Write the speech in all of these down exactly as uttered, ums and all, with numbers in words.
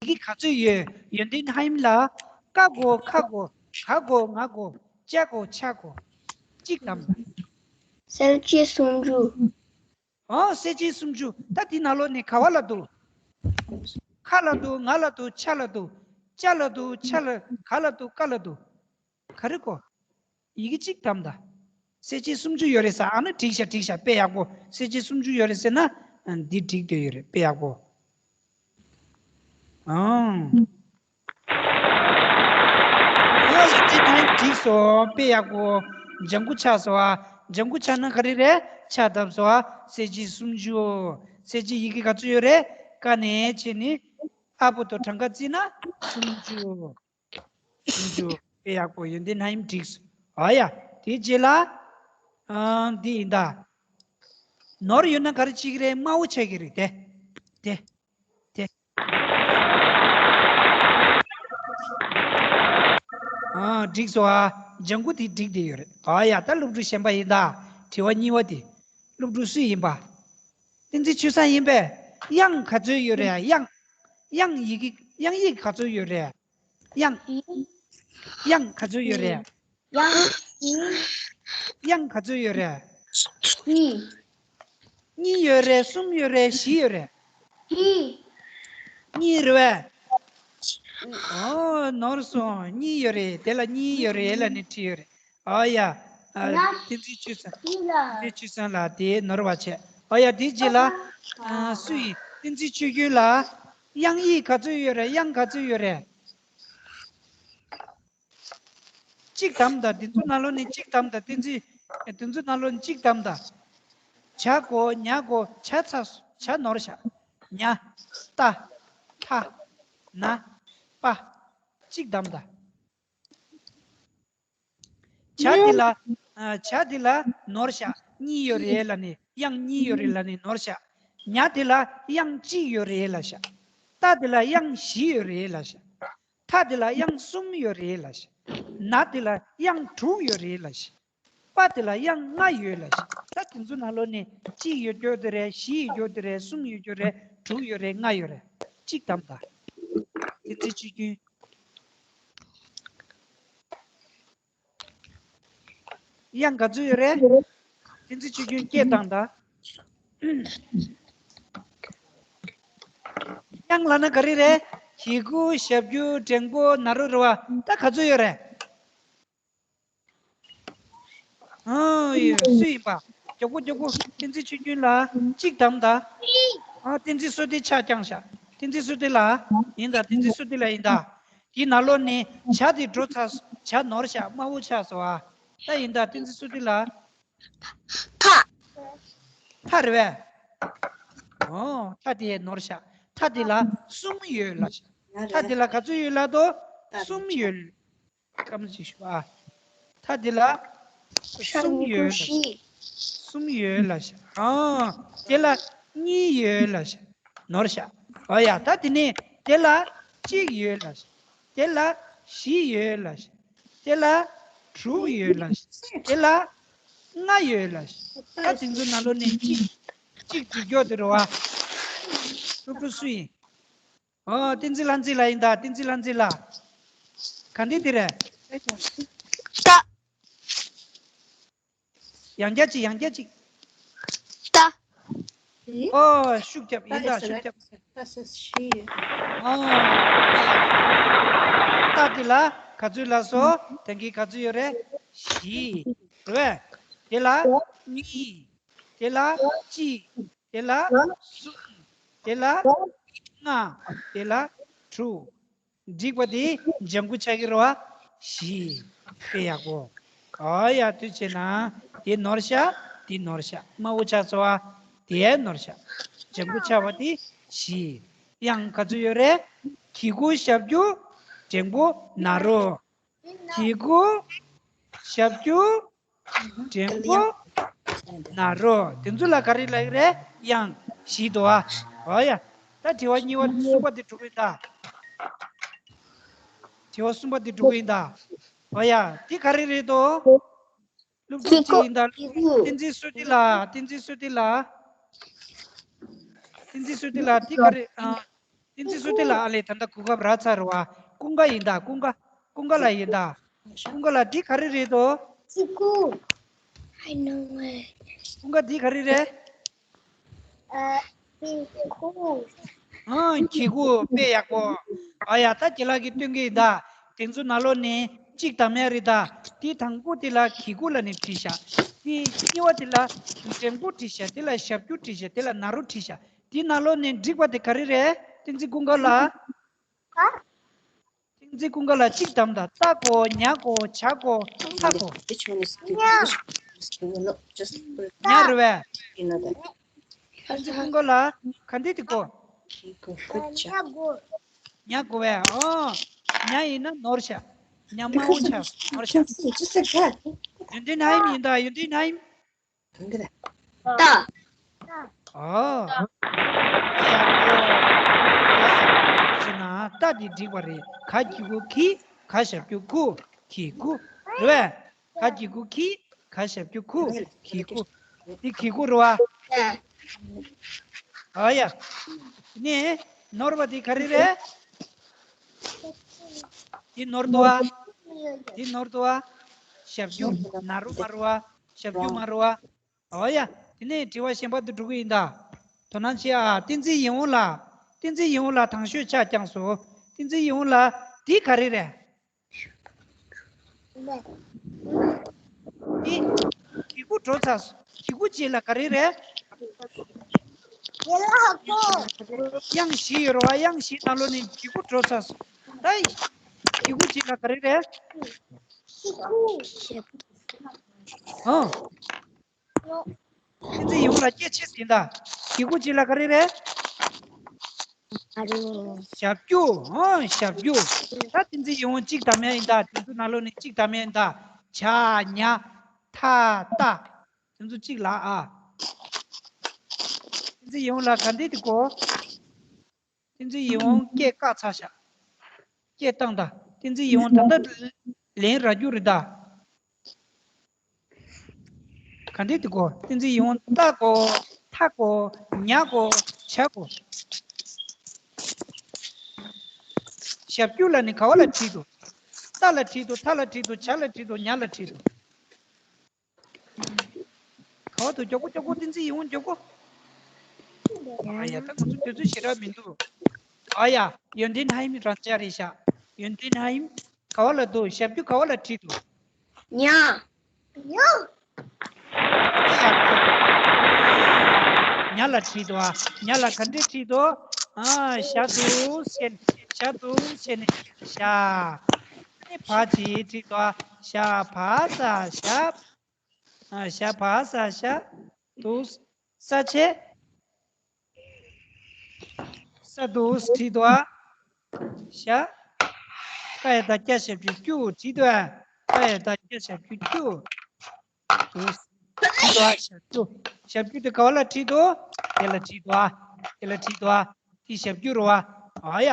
གི་ག་ཚོད་ཡོད། ཡོན་ཏན་ཧ་ཡིམ་ལ། ཀ་གོ་ཁ་གོ་ག་གོ་ང་གོ་ཅ་གོ་ཆ་གོ་གཅིག་དམ་ལ། གསལ་བྱེད་སུམ་ཅུ། ཨོ་གསལ་བྱེད་སུམ་ཅུ། ད་དེ་ནང་ལོགས་ནས་ག་བ་ལ་འདུག་ཁ་ལ་འདུག་ང་ལ་འདུག་ཆ་ལ་འདུག་ཅ་ལ་འདུག་ཆ་ལ་ག་ལ་འདུག་ཀ་ལ་འདུག་ག་རེ་གོ་ཡི་གེ་གཅིག་དམ་ད། གསལ་བྱེད་སུམ་ཅུ་ཡོད་རེད་ཟེར། ཨ་ནི་འགྲིག་ཤག་འགྲིག་ཤག་དཔེ་ཡག་པོ། གསལ་བྱེད་སུམ་ཅུ་ཡོད་རེད་ཟེར་ན་འདི་འགྲིག་བསྡད་ཡོད་རེད། དཔེ་ཡག་པོ། ཨང་། ཨོ་ཡ་དེ་ནས་འགྲིག་སོང་། དཔེ་ཡག་པོ། ལྗང་ཁུ་ཆགས་སོང་ཨ། ལྗང་ཁུ་ཆགས་ན་ག་རེ་རེད། ཆ་དམ་སོང་ཨ། གསལ་བྱེད་སུམ་ཅུ། གསལ་བྱེད་ཡི་གེ་ག་ཚོད་ཡོད་རེད། ཀ་ནས་བྱས་ནས་ཨ་པོ་དོ་གྲངས་ཀ་བརྩིས་ན་སུམ་ཅུ། སུམ་ཅུ། དཔེ་ཡག་པོ། ཡོན་ཏན་ཧ་ཡིམ་འགྲིག་སོང་། ཨོ་ཡ། དེ་རྗེས་ལ། ཨང་། འདི་ཡིན་ད། ནོར་ཡོད་ན་ག་རེ་བྱེད་ཀྱི་རེད། དམའ་བོ་ཆགས་ཀྱི་རེད་དེ། དེ། དེ། ཨ། འགྲིག་སོང་ཨ། ལྗང་ཁུ་དེ་འགྲིག་བསྡད་ཡོད་རེད། ཨ་ཡ། ད་སློབ་ཕྲུག་གཞན་པ་ཡིན་ད། དྲི་བ་གཉིས་པ་དེ། སློབ་ཕྲུག་སུ་ཡིན་པ། བསྟན་འཛིན་ཆོས་བཟང་ཡིན་པས། དབྱངས་ག་ཚོད་ཡོད་རེད། དབྱངས། དབྱངས་ཡི་གེ། དབྱངས་ཡིག་ག་ཚོད་ཡོད་རེད། དབྱངས། དབྱངས་ག་ཚོད་ཡོད་རེད། དབྱངས། གཉིས། དབྱངས་ག་ཚོད་ཡོད་རེད། གཉིས། གཉིས་ཡོད་རེད། གསུམ་ཡོད་རེད། བཞི་ཡོད་རེད། གཉིས། གཉིས་རེད་པས། ཨོ་ནོར་སོང་། གཉིས་ཡོད་རེད། དེ་ལ་གཉིས་ཡོད་རེད་ལབ་ནས་བྲིས་ཡོད་རེད། ཨོ་ཡ། ཨ། ན། བསྟན་འཛིན་ཆོས་བཟང་། བསྟན་འཛིན་ཆོས་བཟང་ལགས་དེ་ནོར་བ་བྱས། ཨོ་ཡ། དེའི་རྗེས་ལ། ཨ། སུ་ཡིན། བསྟན་འཛིན་ཆོས་ཀུན་ལགས། དབྱངས་ཡིག་ག་ཚོད་ཡོད་རེད། དབྱངས་ག་ཚོད་ཡོད་རེད། གཅིག་དམ་ད། དེ་ཚོ་ནང་ལོགས་ནས་གཅིག་དམ་ད། བསྟན་འཛིན། དེ་ཚོ་ནང་ལོགས་ནས་གཅིག་དམ་ད། ཇ་གོ་ཉ་གོ་ཇ་ཚ་ཇ་ནོར་ཤག་ཉ། ཏ། ཐ། ན། པ། གཅིག་དམ་ད། ཇ་དེ་ལ། ཨ། ཇ་དེ་ལ་ནོར་ཤག་གཉིས་ཡོད་རེད་ལབ་ནས། དབྱངས་གཉིས་ཡོད་རེད་ལབ་ནས་ནོར་ཤག་ཉ་དེ་ལ་དབྱངས་གཅིག་ཡོད་རེད་ལབ་ཤག་ཏ་དེ་ལ་དབྱངས་བཞི་ཡོད་རེད་ལབ་ཤག་ཐ་དེ་ལ་དབྱངས་གསུམ་ཡོད་རེད་ལབ་ཤག་ན་དེ་ལ་དབྱངས་དྲུག་ཡོད་རེད་ལབ་ཤག་པ་དེ་ལ་དབྱངས་ལྔ་ཡོད་ལབ་ཤག་ད་དེ་ཚོ་ནང་ལོགས་ནས་གཅིག་ཡོད་རྒྱུ་དེ་རེད། བཞི་ཡོད་རྒྱུ་དེ་རེད། གསུམ་ཡོད་རྒྱུ་རེད། དྲུག་ཡོད་རེད། ལྔ་ཡོད་རེད། གཅིག་དམ་ད། བསྟན་འཛིན་ཆོས་ཀུན། དབྱངས་ག་ཚོད་ཡོད་རེད། བསྟན་འཛིན་ཆོས་ཀུན་སྐད་བཏང་ད། དབྱངས་ལབ་ན་ག་རེ་རེད། གི་གུ། ཞབས་ཀྱུ། འགྲེང་པོ། ན་རོ་རེད་པ། ད་ག་ཚོད་ཡོད་རེད། ཨ་ཡོད། སུ་ཡིན་པ། མགྱོགས་པོ་མགྱོགས་པོ། བསྟན་འཛིན་ཆོས་ཀུན་ལགས། གཅིག་དམ་ད། ཨ། བསྟན་འཛིན་བསོད་བདེ་ཆ་བརྐྱངས་ཤག་བསྟན་འཛིན་བསོད་བདེ་ལགས། ཡིན་ད། བསྟན་འཛིན་བསོད་བདེ་ལགས་ཡིན་ད། དེའི་ནང་ལོགས་ནས་ཇ་དེ་འགྲོ་ཚར། ཇ་ནོར་ཤག་དམའ་བོ་ཆགས་སོང་ཨ། ད་ཡིན་ད། བསྟན་འཛིན་བསོད་བདེ་ལགས། ཐ། ཐ་རེད་པས། ཨོ། ཐ་དེ་ནོར་ཤག་ཐ་དེ་ལ་གསུམ་ཡོད་ལབ་ཤག་ཐ་དེ་ལ་ག་ཚོད་ཡོད་ལབ་དོ། གསུམ་ཡོད། སྐམ་ཅིག་ཞུ་ཨ། ཐ་དེ་ལ་གསུམ་ཡོད་ལབ་ཤག་གསུམ་ཡོད་ལབ་ཤག་ཨ། དེ་ལ་གཉིས་ཡོད་ལབ་ཤག་ནོར་ཤག་ཨོ་ཡ། ད་དེ་ནས་དེ་ལ་གཅིག་ཡོད་ལབ་ཤག་དེ་ལ་བཞི་ཡོད་ལབ་ཤག་དེ་ལ་དྲུག་ཡོད་ལབ་ཤག་དེ་ལ་ལྔ་ཡོད་ལབ་ཤག་ད་དེ་ཚོ་ནང་ལོགས་ནས་གཅིག་གཅིག་འཇུག་རྒྱུ་དེ་རེད་པ། སློབ་ཕྲུག་སུ་ཡིན། ཨོ། བསྟན་འཛིན་ལྷ་མཛེས་ལགས་ཡིན་ད། བསྟན་འཛིན་ལྷ་མཛེས་ལགས། ག་འདི་དེ་རེད། ཏ། ཡང་བསྐྱར་ཅིག་ཡང་བསྐྱར་ཅིག་ཏ། ཨོ། ཤུགས་རྒྱབ་ཡིན་ད། ཤུགས་རྒྱབ། ཨོ། ཏ་དེ་ལ་ག་ཚོད་ལབ་སོང་། ད་གིན་ག་ཚོད་ཡོད་རེད། བཞི། རེད་པས། དེ་ལ་གཉིས། དེ་ལ་གཅིག་དེ་ལ་གསུམ། དེ་ལ་ལྔ། དེ་ལ་དྲུག་འགྲིག་པ་དེ་ལྗང་ཁུ་ཆགས་ཀྱི་རེད་པ། བཞི། དཔེ་ཡག་པོ། ཨོ་ཡ། དུས་བྱས་ན་དེ་ནོར་ཤག་དེ་ནོར་ཤག་དམའ་བོ་ཆགས་སོང་བ། དེ་ནོར་ཤག་ལྗང་ཁུ་ཆགས་པ་དེ་བཞི། དབྱངས་ག་ཚོད་ཡོད་རེད། གི་གུ། ཞབས་ཀྱུ། འགྲེང་པོ། ན་རོ། གི་གུ། ཞབས་ཀྱུ། འགྲེང་པོ། ན་རོ། དེ་ཚོ་ལ་ག་རེ་ལབ་ཀྱི་རེད། དབྱངས་བཞི་འདུག་ཨ། ཨོ་ཡ། ད་དྲི་བ་གཉིས་པ། གསུམ་པ་དེ་འགྲོ་གི་ཡིན་ད། དྲི་བ་གསུམ་པ་དེ་འགྲོ་གི་ཡིན་ད། ཨོ་ཡ། དེ་ག་རེ་རེད་དོ། སློབ་ཕྲུག་གཅིག་ཡིན་ད། བསྟན་འཛིན་བསོད་བདེ་ལགས། བསྟན་འཛིན་བསོད་བདེ་ལགས། བསྟན་འཛིན་བསོད་བདེ་ལགས། དེ་ག་རེ། ཨ། བསྟན་འཛིན་བསོད་བདེ་ལགས། ཨ་ལས། ད་ལྟ་གོ་སྐབས་རག་ཚར་བ། ཀུན་དགའ་ཡིན་ད། ཀུན་དགའ། ཀུན་དགའ་ལགས་ཡིན་ད། ཀུན་དགའ་ལགས། འདི་ག་རེ་རེད་དོ། གི་གུ། I know it. ཀུན་དགའ། འདི་ག་རེ་རེད། ཨ། གི་གུ། ཨང་། གི་གུ། དཔེ་ཡག་པོ། ཨ་ཡ། ད་རྒན་ལགས་ཀྱིས་སྟོན་གྱི་ཡིན་ད། དེ་ཚོ་ནང་ལོགས་ནས་གཅིག་དམ་ཡ་རེད་ད། དེ་དང་པོ་དེ་ལ་གི་གུ་ལབ་ནས་བྲིས་ཤག་དེ་གཉིས་པ་དེ་ལ་འགྲེང་བུ་བྲིས་ཤག་དེ་ལ་ཞབས་ཀྱུ་བྲིས་ཤག་དེ་ལ་ན་རོ་བྲིས་ཤག་དེ་ནང་ལོགས་ནས་འགྲིག་པ་དེ་ག་རེ་རེད། བསྟན་འཛིན་ཀུན་དགའ་ལགས། བསྟན་འཛིན་ཀུན་དགའ་ལགས། གཅིག་དམ་ད། ཏ་གོ། ཉ་གོ། ཆ་གོ། ཐ་གོ། Which one is the, which one is the, no, just put it. ཉ་རེད་པས། You know that. བསྟན་འཛིན་ཀུན་དགའ་ལགས། ག་འདི་དེ་གོ། གི་གུ། Good job. ཉ་གོ་པས། ཨོ། ཉ་ཡིན་ན་ནོར་ཤག་ཉ་མང་པོ་ཆགས་ནོར་ཤག Just like that. ཡོན་ཏན་ཧ་ཡིམ་ཡིན་ད། ཡོན་ཏན་ཧ་ཡིམ། གང་གི་རེད། ཏ། ཨོ། ཞེ་ན་ཏ་དེ་འགྲིག་པ་རེད། ག་གི་གུ་གི། ག་ཞབས་ཀྱུ་གུ། གི་གུ། རེད་པས། ག་གི་གུ་གི། ག་ཞབས་ཀྱུ་གུ། གི་གུ། འདི་གི་གུ་རེད་པ། ཨ་ཡ། ནི་ནོར་བ་འདི་ག་རེ་རེད། འདི་ནོར་འདུག་པ། འདི་ནོར་འདུག་པ། ཞབས་ཀྱུ་ན་རོ་མ་རེད་པ། ཞབས་ཀྱུ་མ་རེད་པ། ཨོ་ཡ། དེ་ནས་དྲི་བ་གཞན་པ་དེ་འགྲོ་གི་ཡིན་ད། དོ་སྣང་བྱེད་ཨ། བསྟན་འཛིན་ཡིད་འོང་ལགས། བསྟན་འཛིན་ཡིད་འོང་ལགས། དང་ཤོས་ཆ་བརྐྱངས་སོང་། བསྟན་འཛིན་ཡིད་འོང་ལགས། འདི་ག་རེ་རེད། འདི་གི་གུ་འགྲོ་ཚར་སོང་། གི་གུ་རྗེས་ལ་ག་རེ་རེད། དབྱངས་བཞི་ཡོད་རེད་པ། དབྱངས་བཞི་ནང་ལོགས་ནས་གི་གུ་འགྲོ་ཚར་སོང་། ད་གི་གུ་རྗེས་ལ་ག་རེ་རེད། ཨང་། བསྟན་འཛིན་ཡིད་འོང་ལགས། སྐད་ཆེ་ཟིན་ད། གི་གུ་རྗེས་ལ་ག་རེ་རེད། ཞབས་ཀྱུ། ཨང་། ཞབས་ཀྱུ། ད་བསྟན་འཛིན་ཡིད་འོང་གཅིག་དམ་ཡ་ཡིན་ད། དེ་ཚོ་ནང་ལོགས་ནས་གཅིག་དམ་ཡ་ཡིན་ད། ཆ། ཉ། ཐ། ཏ། དེ་ཚོ་གཅིག་ལ་ཨ། བསྟན་འཛིན་ཡིད་འོང་ལགས། ག་འདི་དེ་གོ། བསྟན་འཛིན་ཡིད་འོང་སྐད་བཀག་ཚར་ཤག་སྐད་བཏང་ད། བསྟན་འཛིན་ཡིད་འོང་ད་ལྟ་ལན་རག་རྒྱུ་རེད་ད། ག་འདྲས་འདུག་གོ། བསྟན་འཛིན་ཡིད་འོང་ཏ་གོ། ཐ་གོ། ཉ་གོ། ཆ་གོ། ཞབས་ཀྱུ་ལབ་ནས་ག་བ་ལ་བྲིས་འདུག་ཏ་ལ་བྲིས་འདུག་ཐ་ལ་བྲིས་འདུག་ཇ་ལ་བྲིས་འདུག་ཉ་ལ་བྲིས་འདུག་ག་བ་འདུག་མགྱོགས་པོ་མགྱོགས་པོ། བསྟན་འཛིན་ཡིད་འོང་མགྱོགས་པོ། ཨ་ཡ། ད་ང་ཚོ་དུས་ཚོད་ཞེ་དྲག་མི་འདུག་ཨ་ཡ། ཡོན་ཏན་ཧ་ཡིམ་རང་འཇགས་རེད་ཤག་ཡོན་ཏན་ཧ་ཡིམ་ག་བ་ལ་འདུག་ཞབས་ཀྱུ་ག་བ་ལ་བྲིས་འདུག་ཉ། ཉ། ཉ་ལ་བྲིས་འདུག་ཨ། ཉ་ལ་ག་འདྲས་བྲིས་འདུག་ཨ། ཞ་འདུག་ཟེར་ནས། ཞ་འདུག་ཟེར་ནས་ཞ། ཨ་ནི་བ་ཅིག་བྲིས་འདུག་ཨ། ཞ་བ་ས་ཞབས། ཨ། ཞ་བ་ས་ཞབས། འདུག་ས་བྱས། ས་འདུག་བྲིས་འདུག་ཨ། ཞ། ཀ་ཡ་བཏགས་སྐྱ་ཞབས་ཀྱུ་སྐྱུ་བྲིས་འདུག་ཨ། ཀ་ཡ་བཏགས་སྐྱ་ཞབས་ཀྱུ་སྐྱུ། འདུག་བྲིས་འདུག་ཨ། ཞབས་ཀྱུ། ཞབས་ཀྱུ་དེ་ག་བ་ལ་བྲིས་འདུག་དེ་ལ་བྲིས་འདུག་ཨ། དེ་ལ་བྲིས་འདུག་ཨ། དེ་ཞབས་ཀྱུ་རེད་པ། ཨ་ཡ།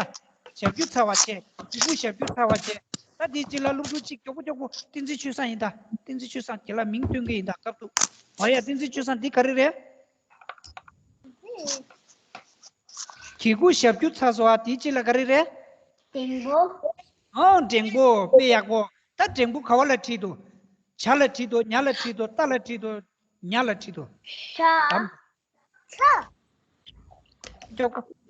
ཞབས་ཀྱུ་ཚར་བ་བྱས། གི་གུ་ཞབས་ཀྱུ་ཚར་བ་བྱས། ད་དེ་གཅིག་ལ་སློབ་ཕྲུག་གཅིག་མགྱོགས་པོ་མགྱོགས་པོ། བསྟན་འཛིན་ཆོས་བཟང་ཡིན་ད། བསྟན་འཛིན་ཆོས་བཟང་། དེ་ལ་མིང་སྟོན་གྱི་ཡིན་ད་སྐབས་འདུག་ཨ་ཡ། བསྟན་འཛིན་ཆོས་བཟང་། འདི་ག་རེ་རེད། གི་གུ་ཞབས་ཀྱུ་ཚར་སོང་ཨ། དེ་གཅིག་ལ་ག་རེ་རེད། འགྲེང་བུ། ཨོ། འགྲེང་བུ། དཔེ་ཡག་པོ། ད་འགྲེང་བུ་ག་བ་ལ་བྲིས་འདུག་ཇ་ལ་བྲིས་འདུག་ཉ་ལ་བྲིས་འདུག་ཏ་ལ་བྲིས་འདུག་ཉ་ལ་བྲིས་འདུག་ཤ། དམ། ཤ།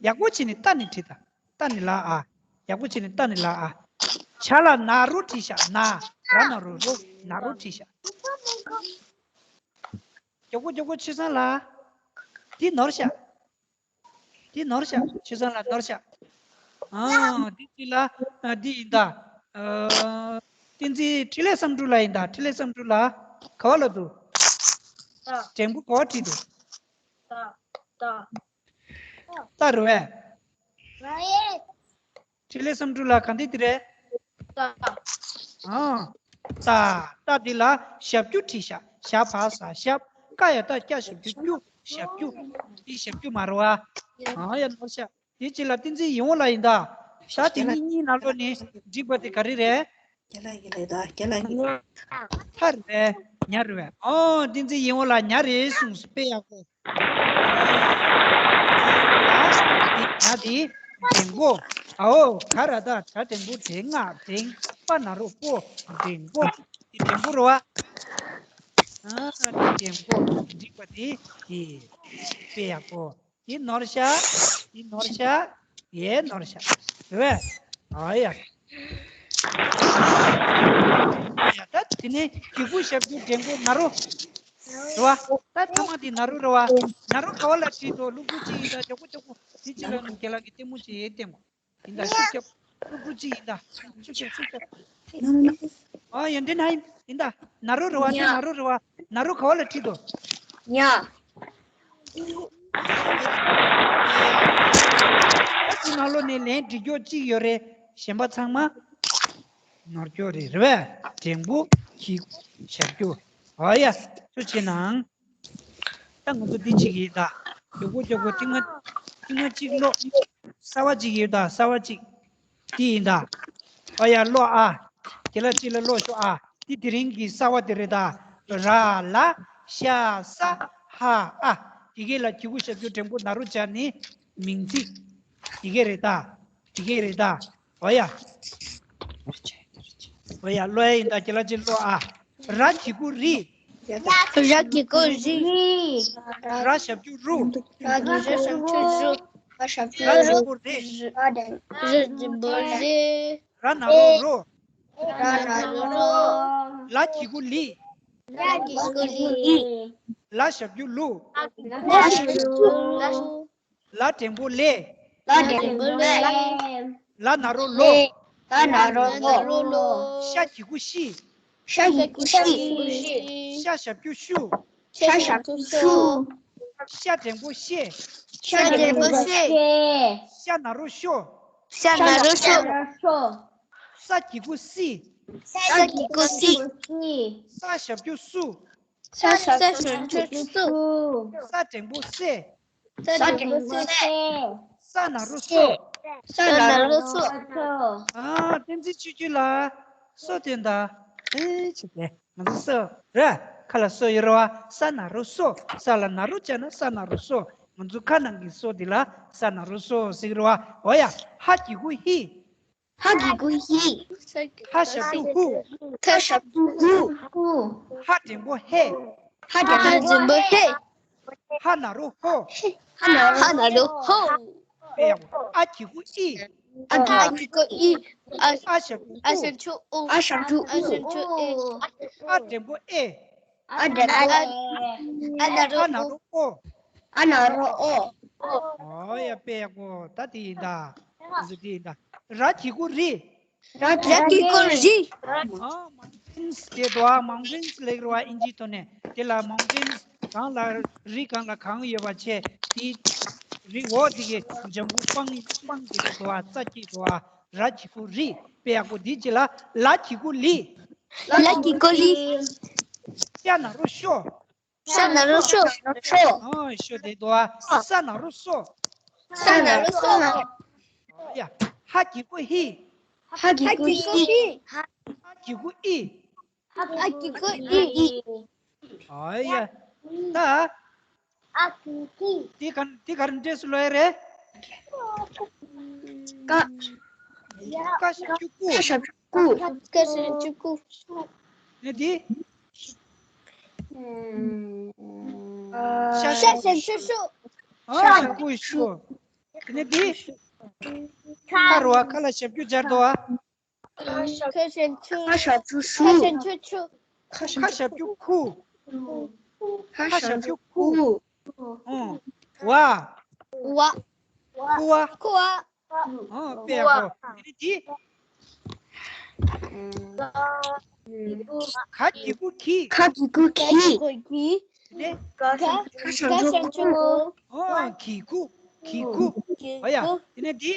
ཡག་པོ་བྱས་ནས་ཏ་ནས་བྲིས་ད། ཏ་ནས་ལབ་ཨ། ཡག་པོ་བྱས་ནས་ཏ་ནས་ལབ་ཨ། ཇ་ལ་ན་རོ་བྲིས་ཤག་ན། ར་ན་རོ་རོ། ན་རོ་བྲིས་ཤག་མགྱོགས་པོ་མགྱོགས་པོ། ཆོས་བཟང་ལགས། འདི་ནོར་ཤག་འདི་ནོར་ཤག་ཆོས་བཟང་ལགས་ནོར་ཤག་ཨ། འདི་གཅིག་ལ། ཨ། འདི་ཡིན་ད། ཨ། བསྟན་འཛིན་འཕྲིན་ལས་བསམ་གྲུབ་ལགས་ཡིན་ད། འཕྲིན་ལས་བསམ་གྲུབ་ལགས། ག་བ་ལ་འདུག་ཏ། འགྲེང་བུ་ག་བ་བྲིས་འདུག་ཏ། ཏ། ཏ་རེད་པས། འཕྲིན་ལས་བསམ་གྲུབ་ལགས། ག་འདི་འདི་རེད། ཏ། ཨ། ཏ། ཏ་འདི་ལ་ཞབས་ཀྱུ་བྲིས་ཤག་ཞ་བ་ས་ཞབས། ཀ་ཡ་བཏགས་སྐྱ་ཞབས་ཀྱུ་སྐྱུ། ཞབས་ཀྱུ། འདི་ཞབས་ཀྱུ་མ་རེད་པ། ཨ་ཡ། ནོར་ཤག་དེ་གཅིག་ལ་བསྟན་འཛིན་ཡིད་འོང་ལགས་ཡིན་ད། ད་དེ་གཉིས་གཉིས་ནང་ལོགས་ནས་འགྲིག་པ་དེ་ག་རེ་རེད། རྒན་ལགས་ཡིན་ལགས་ད། རྒན་ལགས་ཡིན། ཐ་རེད་པས། ཉ་རེད་པས། ཨོ། བསྟན་འཛིན་ཡིད་འོང་ལགས། ཉ་རེད་གསུངས་སོང་། དཔེ་ཡག་པོ། ད་དེ་ཉ་དེ། འགྲེང་བུ། ཨའོ། ག་ར་བཏགས་གྲ་འགྲེང་བུ་འགྲེང་། ང་འགྲེང་། པ་ན་རོ་པོ། འགྲེང་བུ། འདི་འགྲེང་བུ་རེད་བ། ཨ་འདི་འགྲེང་བུ། འགྲིག་པ་འདི། འདི། དཔེ་ཡག་པོ། འདི་ནོར་ཤག་འདི་ནོར་ཤག་ཡའི་ནོར་ཤག་རེད་བས། ཨ་ཡ། ཡ་ད་དེ་ནས་གི་གུ་ཞབས་ཀྱུ་འགྲེང་བུ་ན་རོ། རེད་བ། ད་ཐ་མ་འདི་ན་རོ་རེད་བ། ན་རོ་ག་བ་ལ་བྲིས་འདུག་ཀླུ་སྒུག་གཅིག་ཡིན་ད། མགྱོགས་པོ་མགྱོགས་པོ། དེ་ཕྱི་ལ་རྒན་ལགས་ཀྱིས་ལྟད་མོ་ཅིག་ཡས་ལྟད་མོ། ཡིན་ད་ཤུགས་རྒྱབ། ཀླུ་སྒུག་གཅིག་ཡིན་ད། ཤུགས་རྒྱབ་ཤུགས་རྒྱབ། ཨ་ཡོན་ཏན་ཧ་ཡིན་ཡིན་ད། ན་རོ་རེད་བ། དེ་ཉ། ན་རོ་རེད་བ། ན་རོ་ག་བ་ལ་བྲིས་འདུག་ཉ། ཨ་ཙི་ནང་ལོགས་ནས་ལན་འབྲི་རྒྱུ་གཅིག་ཡོད་རེད། གཞན་པ་ཚང་མ་ནོར་རྒྱུ་རེད། རེད་བས། འགྲེང་བུ། གི་གུ། ཞབས་ཀྱུ། ཨ་ཡ། ཐུགས་རྗེ་གནང་། ད་ང་ཚོ་འདི་གཅིག་ཡིན་ད། མགྱོགས་པོ་མགྱོགས་པོ། ཐེངས་མ་ཐེངས་མ་གཅིག་ཀློག་གསར་བ་གཅིག་ཡོད་ད། གསར་བ་གཅིག་འདི་ཡིན་ད། ཨ་ཡ་ཀློག་ཨ། རྒན་ལགས་གཅིག་ལ་ཀློག་ཤོག་ཨ། འདི་དེ་རིང་གི་གསར་བ་དེ་རེད་ད། ར་ལ་ཤ་ས་ཧ་ཨ། དེ་གའི་ལ་གི་གུ་ཞབས་ཀྱུ་འགྲེང་བུ་ན་རོ་སྦྱར་ནས་མིང་ཚིག་དེ་གའི་རེད་ད། དེ་གའི་རེད་ད། ཨོ་ཡ། ཨོ་ཡ། ཀློག་ཡ་ཡིན་ད། རྒན་ལགས་གཅིག་ཀློག་ཨ། ར་གི་གུ་རི། ར་གི་གུ་རི། ར་ཞབས་ཀྱུ་རུ། ར་ཞབས་ཀྱུ་རུ། ར་འགྲེང་བུ་རེ། ར་འགྲེང་བུ་རེ། ར་ན་རོ་རོ། ར་ན་རོ་རོ། ལ་གི་གུ་ལི། ལ་གི་གུ་ལི། ལ་ཞབས་ཀྱུ་ལུ། ལ་ཞབས་ཀྱུ་ལུ། ལ་འགྲེང་བུ་ལེ། ལ་འགྲེང་བུ་ལེ། ལ་ན་རོ་ལོ། ལ་ན་རོ་ལོ། ཤ་གི་གུ་ཤི། ཤ་གི་གུ་ཤི། ཤ་ཞབས་ཀྱུ་ཤུ། ཤ་ཞབས་ཀྱུ་ཤུ། ཤ་འགྲེང་བུ་ཤེ། ཤ་འགྲེང་བུ་ཤེ། ཤ་ན་རོ་ཤོ། ཤ་ན་རོ་ཤོ། ཤ་ན་རོ་ཤོ། ས་གི་གུ་སི། ས་གི་གུ་སི། ས་ཞབས་ཀྱུ་སུ། ས་ཞབས་ཀྱུ་སུ། ས་འགྲེང་བུ་སེ། ས་འགྲེང་བུ་སེ། ས་ན་རོ་སོ། ས་ན་རོ་སོ། ཨ། བསྟན་འཛིན་ཆོས་སྐྱིད་ལགས། སོ་དེ་འདྲ། ཨེ་ཅི་དེ། ང་ཚོ་སོ་ར། ཁ་ལ་སོ་ཡོད་རེད་བ། ས་ན་རོ་སོ། ས་ལ་ན་རོ་བྱས་ན་ས་ན་རོ་སོ། ང་ཚོ་ཁ་ནང་གི་སོ་དེ་ལ་ས་ན་རོ་སོ་ཟེར་གྱི་རེད་བ། འོ་ཡ། ཧ་གི་གུ་ཧི། ཧ་གི་གུ་ཧི། ཧ་ཞབས་ཀྱུ་ཧུ། ཧ་ཞབས་ཀྱུ་ཧུ། ཧ་འགྲེང་བུ་ཧེ། ཧ་འགྲེང་བུ་ཧེ། ཧ་ན་རོ་ཧོ། ཧ་ན་རོ་ཧོ། ཨ་གི་གུ་ཨི། ཨ་གི་གུ་ཨི། ཨ་ཞབས་ཀྱུ་ཨ་ཞབས་ཀྱུ་ཨུ། ཨ་ཞབས་ཀྱུ་ཨུ། ཨ་འགྲེང་བུ་ཨེ། ཨ་འགྲེང་བུ་ཨེ། ཨ་ན་རོ་ཨོ། ཨ་ན་རོ་ཨོ། ཨོ་ཡ། དཔེ་ཡག་པོ། ད་དེ་ཡིན་ད། ང་ཚོ་དེ་ཡིན་ད། ར་གི་གུ་རི། ར་གི་གུ་རི། ཨ། མའུན་ཊེནས་དེ་འདུག་ཨ། མའུན་ཊེནས་ལབ་ཀྱི་རེད་བ། ཨིན་ཇིའི་ཐོག་ནས། དེ་ལ་མའུན་ཊེནས་གང་ལ། རི་གང་ལ་གང་ཡོད་པ་བྱས། དེ་རི་འོག་དེ་གའི་ལྗང་གུ་སྤང་སྤང་དེ་འདུག་ཨ། རྩྭ་སྐྱེས་འདུག་ཨ། ར་གི་གུ་རི། དཔེ་ཡག་པོ། འདི་རྗེས་ལ་ལ་གི་གུ་ལི། ལ་གི་གུ་ལི། ཤ་ན་རོ་ཤོ། ཤ་ན་རོ་ཤོ། ཤོ། ཨ། ཤོ་དེ་འདུག་ཨ། ས་ན་རོ་སོ། ས་ན་རོ་སོ། ཡ། ཧ་གི་གུ་ཧི། ཧ་གི་གུ་ཧི། ཧ་གི་གུ་ཨི། ཧ་གི་གུ་ཨི། ཨ་ཡ། ད། ཨ་གི་གི། དེ་ག་དེ་ག་རེ་འདྲས་སུ་ལོས་རེད། ཀ། ཀ་ཞབས་ཀྱུ་ཀུ། ཀ་ཞབས་ཀྱུ་ཀུ། ཀ་ཞབས་ཀྱུ་ཀུ། ནས་དེ། ཤ་ཤ་ཞབས་ཀྱུ་ཤུ། ཨ་ཞབས་ཀྱུ་ཤུ། དེ་ནས་དེ། ཁ་རུ་བ། ཁ་ལ་ཞབས་ཀྱུ་སྦྱར་དོ་བ། ཁ་ཞབས་ཀྱུ་ཤུ། ཁ་ཞབས་ཀྱུ་ཤུ། ཁ་ཞབས་ཀྱུ་ཤུ། ཁ་ཞབས་ཀྱུ་ཁུ། ཁ་ཞབས་ཀྱུ་ཁུ། ཨོ། བ། བ། ཁུ་བ། ཁུ་བ། ཨོ། དཔེ་ཡག་པོ། དེ་ནས་དེ། ག་གི་གུ་གི། ག་གི་གུ་གི། དེ་ནས། ག་ཞབས་ཀྱུ་གུ། ཨོ། གི་གུ། གི་གུ། ཨོ་ཡ། དེ་ནས་དེ།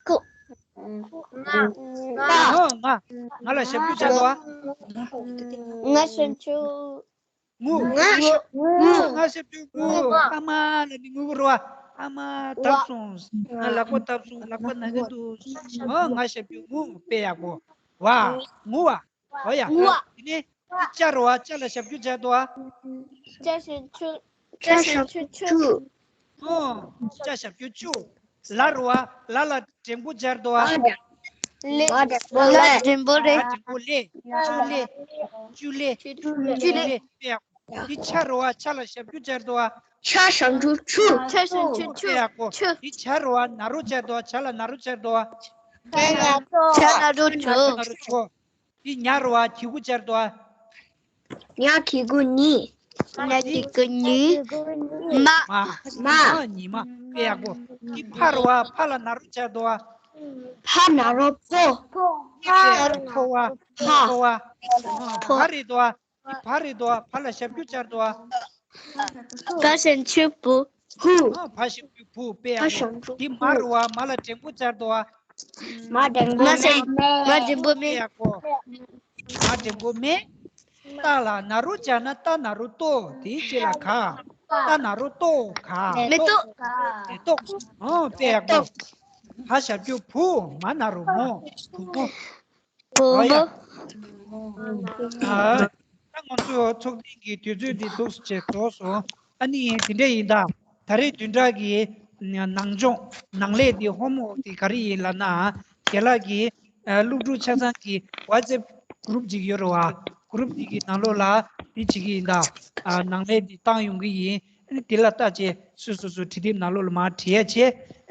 ཀུ། ང་། ང་། ང་། ང་ལ་ཞབས་ཀྱུ་སྦྱར་དོ་བ། ང་ཞབས་ཀྱུ། ངུ། ང་ཞབས་ཀྱུ་ངུ། ང་ཞབས་ཀྱུ་ངུ། ཨ་མ་ལ་ནི་ངུ་གི་རེད་བ། ཨ་མ་བཏབ་སོང་། ང་ལག་པ་བཏབ་སོང་། ལག་པ་ན་གི་འདུག། ཨོ། ང་ཞབས་ཀྱུ་ངུ། དཔེ་ཡག་པོ། བ། ངུ་བ། ཨོ་ཡ། ངུ་བ། དེ་ནས་ཅ་རེད་བ། ཅ་ལ་ཞབས་ཀྱུ་སྦྱར་དོ་བ། ཅ་ཞབས་ཀྱུ། ཅ་ཞབས་ཀྱུ་ཅུ། ཨོ། ཅ་ཞབས་ཀྱུ་ཅུ། ལ་རུ་བ། ལ་ལ་འགྲེང་བུ་སྦྱར་དོ་བ། ལ་འགྲེང་བུ་ལ། ལ་འགྲེང་བུ་ལ། ལ་འགྲེང་བུ་ལེ། བཅུ་ལེ། བཅུ་ལེ། བཅུ་ལེ། དཔེ་ཡག་པོ། འདི་ཆ་རུ་བ། ཆ་ལ་ཞབས་ཀྱུ་སྦྱར་དོ་བ། ཆ་ཞབས་ཀྱུ་ཆུ། ཆ་ཞབས་ཀྱུ་ཆུ། དཔེ་ཡག་པོ། ཆུ། འདི་ཇ་རུ་བ། ན་རོ་སྦྱར་དོ་བ། ཇ་ལ་ན་རོ་སྦྱར་དོ་བ། ཇ་ན་རོ་ཇོ། ཇ་ན་རོ་ཇོ། འདི་ཉ་རུ་བ། གི་གུ་སྦྱར་དོ་བ། ཉ་གི་གུ་ཉི། ཉ་གི་གུ་ཉི། མ། མ། མ། ཉི་མ། དཔེ་ཡག་པོ། འདི་ཕ་རུ་བ། ཕ་ལ་ན་རོ་སྦྱར་དོ་བ། ཕ་ན་རོ་ཕོ། ཕོ། ཕོ་བ། ཕོ་བ། ཕོ་བ། ཕོ། བ་རེད་དོ་བ། འདི་བ་རེད་དོ་བ། བ་ལ་ཞབས་ཀྱུ་སྦྱར་དོ་བ། བ་ཞབས་ཀྱུ་བུ། བུ། ཨ། བ་ཞབས་ཀྱུ་བུ། དཔེ་ཡག་པོ། བ་ཞབས་ཀྱུ་འདི་མ་བུ། རུ་བ། མ་ལ་འགྲེང་བུ་སྦྱར་དོ་བ། མ་འགྲེང་བུ་མ་མེ། ཞབས། མ་འགྲེང་བུ་དཔེ་མེ། ཡག་པོ། མ་འགྲེང་བུ་མེ། ཏ་ལ་ན་རོ་སྦྱར་ན་ཏ་ན་རོ་ཏོ། དེའི་རྗེས་ལ་ག། ཏ་ན་རོ་ཏོ་ག། མེ་ཏོག་མེ་ཏོག་ཨོ། དཔེ་ཡག་པོ། བ་ཞབས་ཀྱུ་བུ། མ་ན་རོ་མོ། བུ་མོ། བུ་མོ། ཨ། ད་ང་ཚོ་ཚོགས་ཐེངས་ཀྱི་དུས་ཚོད་འདི་འདུག་སེ་བྱས་འགྲོ་སོང་། ཨ་ནི་དེ་འདྲ་ཡིན་ད། ད་རེས་བདུན་ཕྲག་གི་ནང་སྦྱོང་ནང་ལས་འདི་ཧོམ་ཝོག་འདི་ག་རེ་ཡིན་ལབ་ན། རྒན་ལགས་ཀྱིས་ཨ་སློབ་ཕྲུག་ཆ་ཚང་གི་ཝ་ཙེབ་གུ་རུབ་ཅིག་ཡོད་རེད་བ། གུ་རུབ་འདི་གི་ནང་ལོགས་ལ་འདི་བྱེད་ཀྱི་ཡིན་ད། ཨ་ནང་ལས་འདི་བཏང་ཡོང་གི་ཡིན། ཨ་ནི་དེ་ལ་ལྟ་བྱས་སོ་སོ་སོ་བྲིས་དེབ་ནང་ལོགས་ལ་མར་བྲིས་ཡ་བྱས། ཨ་ནི།